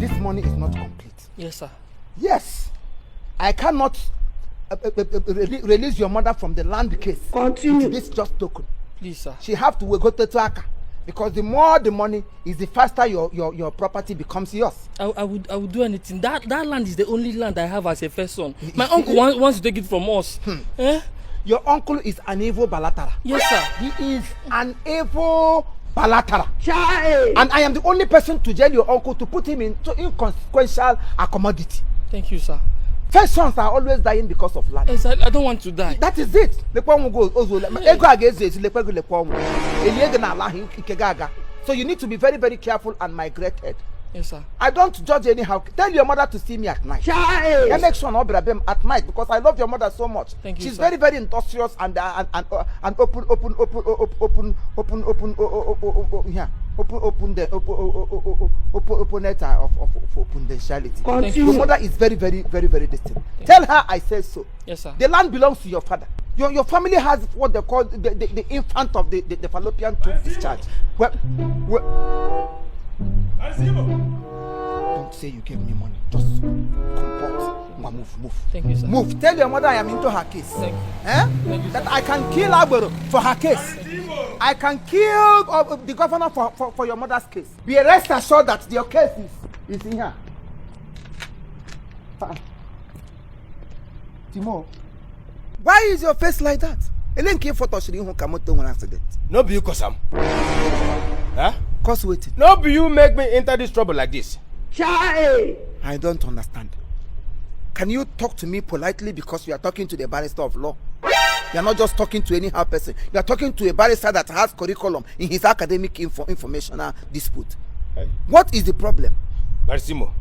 this money is not complete. Yes, sir. Yes, I cannot release your mother from the land case. Continue. This just token. Please, sir. She have to go to Aka, because the more the money is, the faster your property becomes yours. I would do anything. That land is the only land I have as a first son. My uncle wants to take it from us. Eh? Your uncle is an evil balatara. Yes, sir. He is an evil balatara. Child. And I am the only person to jail your uncle to put him into inconsequential accommodity. Thank you, sir. First sons are always dying because of land. Yes, I don't want to die. That is it. So you need to be very, very careful and migrated. Yes, sir. I don't judge anyhow. Tell your mother to see me at night. Child. I make sure not at night, because I love your mother so much. Thank you, She's sir. very, very industrious and open of potentiality. Continue. Your mother is very, very, very, very distant. Tell her I said so. Yes, sir. The land belongs to your father. Your family has what they call the infant of the fallopian tube discharge. Don't say you gave me money. Just comport. Move. Thank you, sir. Move. Tell your mother I am into her case. Thank you. Thank you, that I can kill Agbero for her case. I can kill the governor for your mother's case. Be rest assured that your case is in here. Timo, why is your face like that? Elen came for touching who come out when accident. No be you cause am. Huh? Cause waiting. No be you make me enter this trouble like this. Child. I don't understand. Can you talk to me politely, because you are talking to the barrister of law? You are not just talking to any how person. You are talking to a barrister that has curriculum in his academic informational dispute. Hey. What is the problem? Barisimo,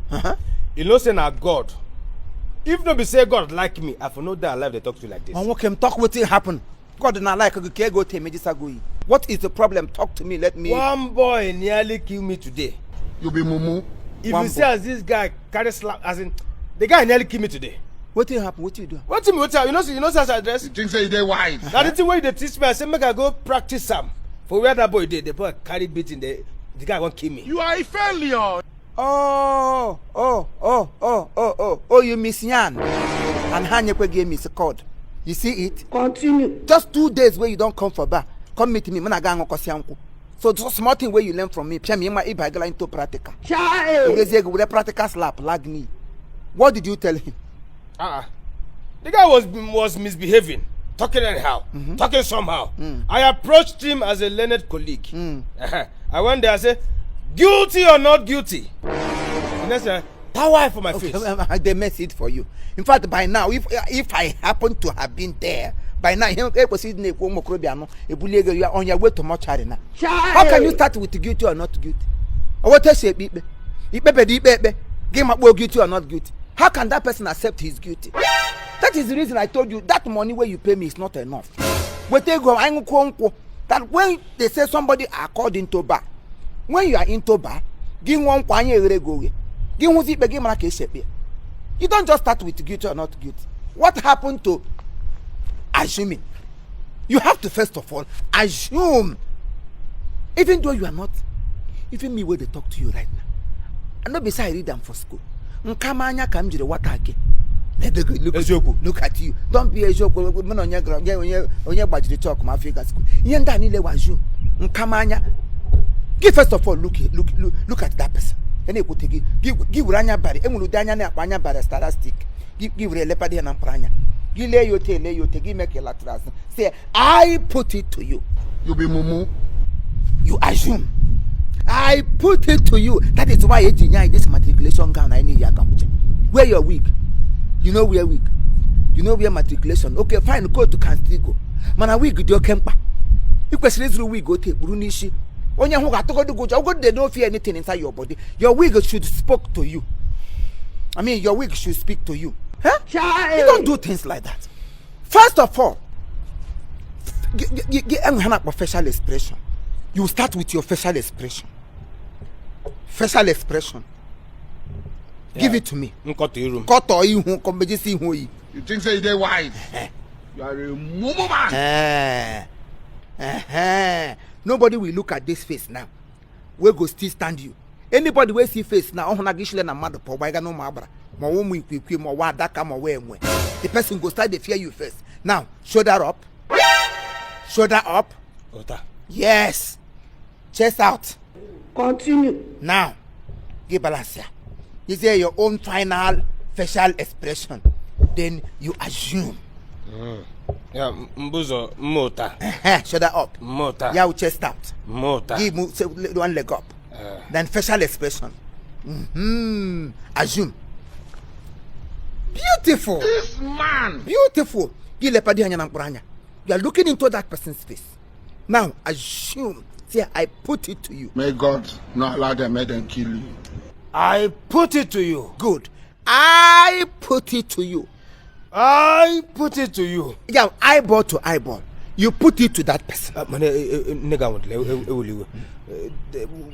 you know say na God. If no be say God like me, I for no die alive they talk to you like this. And what can talk what will happen? God not like okay go to me. What is the problem? Talk to me. Let me. One boy nearly killed me today. You be mumu. If you see as this guy carry slap, as in the guy nearly killed me today. What will happen? What you do? What you know such address? You think say they wise? Now the thing where they teach me, I say make I go practice some. For where that boy did, the boy carry beating the guy won't kill me. You are a failure. Oh, you miss Yan. And Hanyekwe gave me a code. You see it? Continue. Just 2 days where you don't come for bar. Come meet me. So just small thing where you learn from me. Pia my ibagala into practical. Child. With a practical slap, lag me. What did you tell him? The guy was misbehaving, talking anyhow, talking somehow. I approached him as a learned colleague. I went there and said, guilty or not guilty? And I said, power for my face. They mess it for you. In fact, by now, if I happen to have been there, by now, you are on your way to mortuary now. How can you start with guilty or not guilty? Or what I say, game up guilty or not guilty? How can that person accept his guilty? That is the reason I told you that money where you pay me is not enough. But they go, that when they say somebody are called into bar, when you are into bar, give one go. You don't just start with guilty or not guilty. What happened to assuming? You have to first of all assume, even though you are not, even me where they talk to you right now. And not beside I read them for school. Look at you. Don't be a joke when on your ground. On your budget talk, my figure school. Give first of all look at that person. And it would give Ranya Barry, Emuludanya, Panya Barastara stick. Give Relepadi and Ampranya. You lay your tail, give make a latras. Say, I put it to you. You be mumu. You assume. I put it to you. That is why this matriculation gown I need your company. Where you're weak. You know we are weak. You know we are matriculation. Okay, fine, go to Canstigo. Man, a week with your camper. You question through we go to Brunishi. When you got to go to go, they don't feel anything inside your body. Your wig should speak to you. I mean, your wig should speak to you. Huh? Child. You don't do things like that. First of all, get facial expression. You start with your facial expression. Facial expression. Yeah. Give it to me. You think say they wise? You are a mumu man. Nobody will look at this face now. We go still stand you. anybody wey see face na ohuna gishile na mmadụ po gbaiga no ma agbara ma wo mu ikwikwi ma wa adaka ma we enwe the person go start to fear you first. Now shoulder up, Ota. yes, chest out. Continue. Now give balance here. You say your own final facial expression, then you assume. Yeah, mbuzo mota. Shoulder up, Mota. yeah, chest out, Mota. give one leg up, then facial expression. Assume. Beautiful. This man. Beautiful. You are looking into that person's face. Now assume. See, I put it to you. May God not allow them make them kill you. I put it to you. Good. I put it to you. I put it to you. Yeah, eyeball to eyeball. You put it to that person.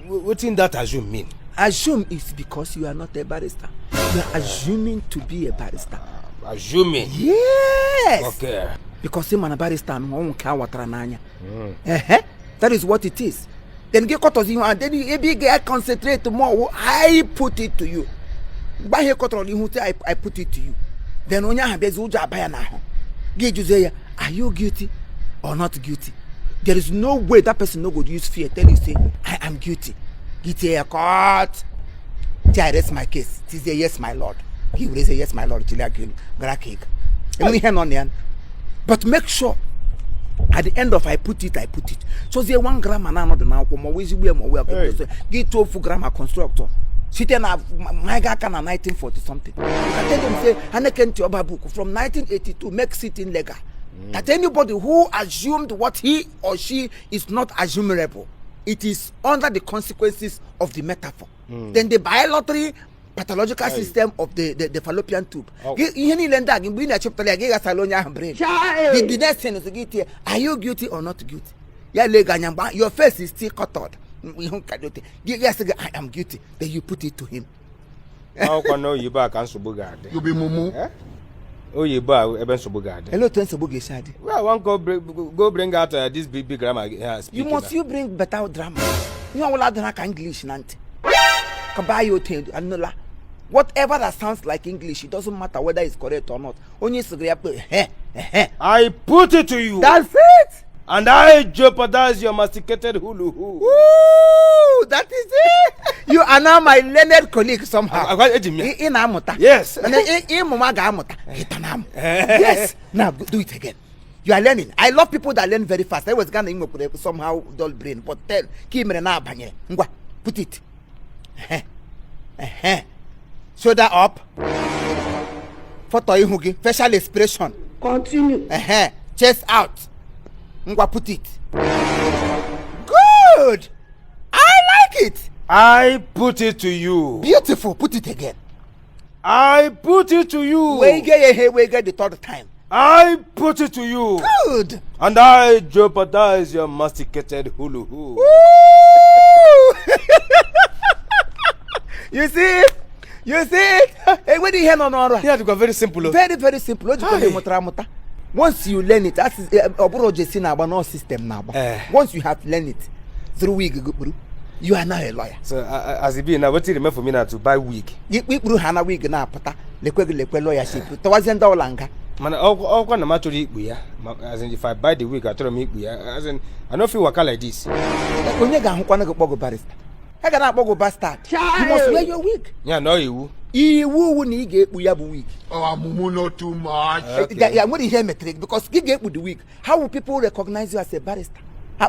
What in that assume mean? Assume is because you are not a barrister. You are assuming to be a barrister. Assuming. Yes. Okay. Because him and a barrister that is what it is. Then get caught you and then you get concentrate more. I put it to you. By here caught you say I put it to you. Then when you have Bezuja by now, get you say, are you guilty or not guilty? There is no way that person no good use fear. Tell you say, I am guilty. Get a court. I rest my case. He say yes, my lord. He will say yes, my lord. But make sure at the end of I put it. So say 1 grammar now not now come always we get 12 grammar constructor. Sitting up my guy can 1940 something. You can tell them say Haneken to book from 1982 makes it illegal. That anybody who assumed what he or she is not assumable, it is under the consequences of the metaphor. Then the bilateral pathological system of the fallopian tube. The next thing is to get here. Are you guilty or not guilty? Your face is still cuttered. Yes, I am guilty. Then you put it to him. How can know you back and Subugade? You be mumu. Oh, you buy Eben Subugade. Hello, to Subugade. Well, I want go bring out this big grammar. You must you bring better drama. You know what I English Nante. Kabayo Anola. Whatever that sounds like English, it doesn't matter whether it's correct or not. Only I put it to you. That's it. And I jeopardize your masticated hulu. Ooh, that is it. You are now my learned colleague somehow. Yes. Yes. Now do it again. You are learning. I love people that learn very fast. I was gonna somehow dull brain, but tell put it. Shoulder up. Facial expression. Continue. Chest out. Put it. Good. I like it. I put it to you. Beautiful. Put it again. I put it to you. We get the third time. I put it to you. Good. And I jeopardize your masticated hulu. Woo! You see it? You see it? Hey, where do you hear on? Yeah, it was very simple. Very, very simple. Once you learn it, that's no system now. Once you have learned it through wig, you are now a lawyer. So as it be now, what do you remember for me now to buy wig? We hana wig now, pata lawyership. Tawazenda olanga. Man, all kind of matter as in if I buy the wig, I tell me as in I don't feel waka like this. When you go barrister, I got a bastard. You must wear your wig. Yeah, no, you. Who need get we have a wig. Oh, mumu not too much. Yeah, what is here metric? Because you get with the wig. How will people recognize you as a barrister?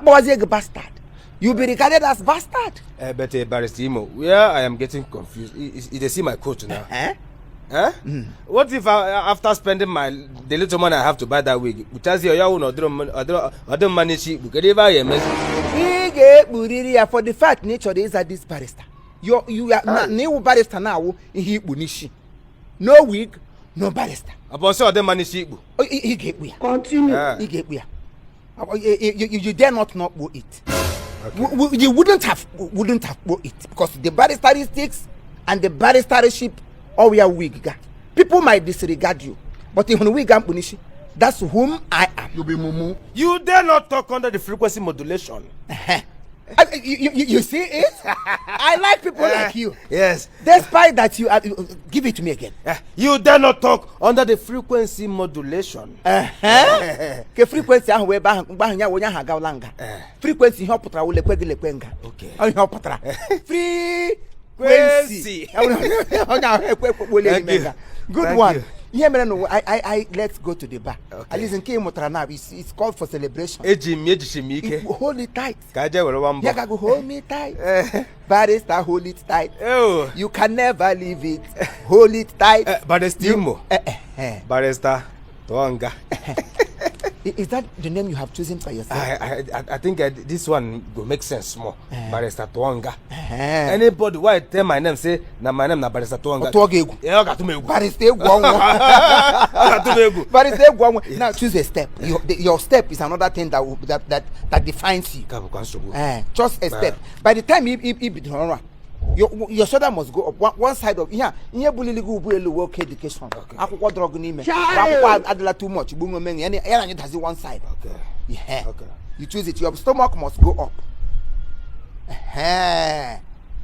Was a bastard? You be regarded as bastard. But barrister Imo, where I am getting confused. They see my coat now. Huh? What if after spending the little money I have to buy that wig, because you don't manage it, for the fact nature is that this barrister. You are new barrister now. He bunishi. No wig, no barrister. About so the manage it. He get we. Continue. He get we. You dare not know it. Okay. You wouldn't have it because the barristeristics and the barristership all we are wig. People might disregard you, but when we get bunishi, that's whom I am. You be mumu. You dare not talk under the frequency modulation. You see it? I like people like you. Yes. Despite that, you give it to me again. You dare not talk under the frequency modulation. Ke frequency ahụ wee ba nya wonya ha gaulanga. Frequency ihe oputara wo lekwe lekwe nga. Okay. Ihe oputara. Frequency. Good one. Here, I let's go to the bar. Okay. At least in Kimotara now, it's called for celebration. Hold it tight. Yeah, go hold me tight. Barrister, hold it tight. Oh. You can never leave it. Hold it tight. Barrister Imo. Barrister Toanga. Is that the name you have chosen for yourself? I think this one will make sense more. Barrister Toanga. Anybody why tell my name say na my name na Barrister Toanga. Yeah, got to me. Barrister Gwangwa. Barrister Gwangwa. Now choose a step. Your step is another thing that defines you. Just a step. By the time he be done, your shoulder must go up one side of bully work education. Akwụkwọ drug n'ime. Akwụkwọ adịla too much. Bungo men ya does it one side. Okay. Yeah. Okay. You choose it. Your stomach must go up.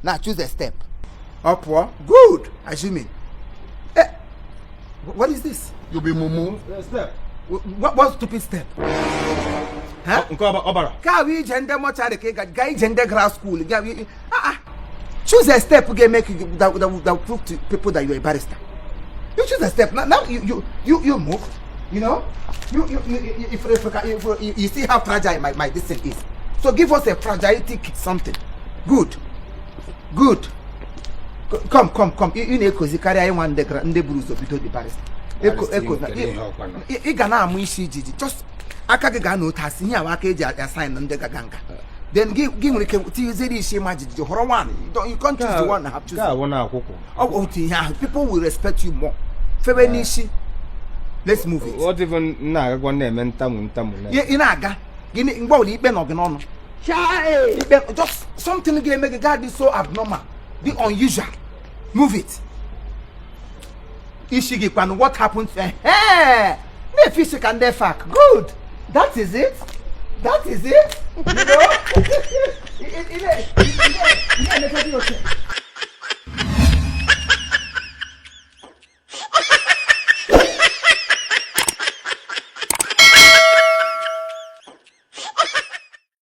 Now choose a step. Upward. Good. Assuming. What is this? You be mumu. Step. What stupid step? Huh? Ka we gender much are the guy gender grass school. Choose a step that will prove to people that you're a barrister. You choose a step. Now you move. You know, if you see how fragile my this thing is. So give us a fragility something. Good. Come. You know, because you carry I want the bruise of the barrister. Just akaga no task here. Wakaja assign on the ganga. Then give me the she magic the horror one. You can't choose the one I have chosen. People will respect you more. Febenishi. Let's move it. What even na one name and tamu? Inaga. Give me no. Just something again make a guy be so abnormal. Be unusual. Move it. Ishigi pan what happened? Me fish can fuck. Good. That is it. You know?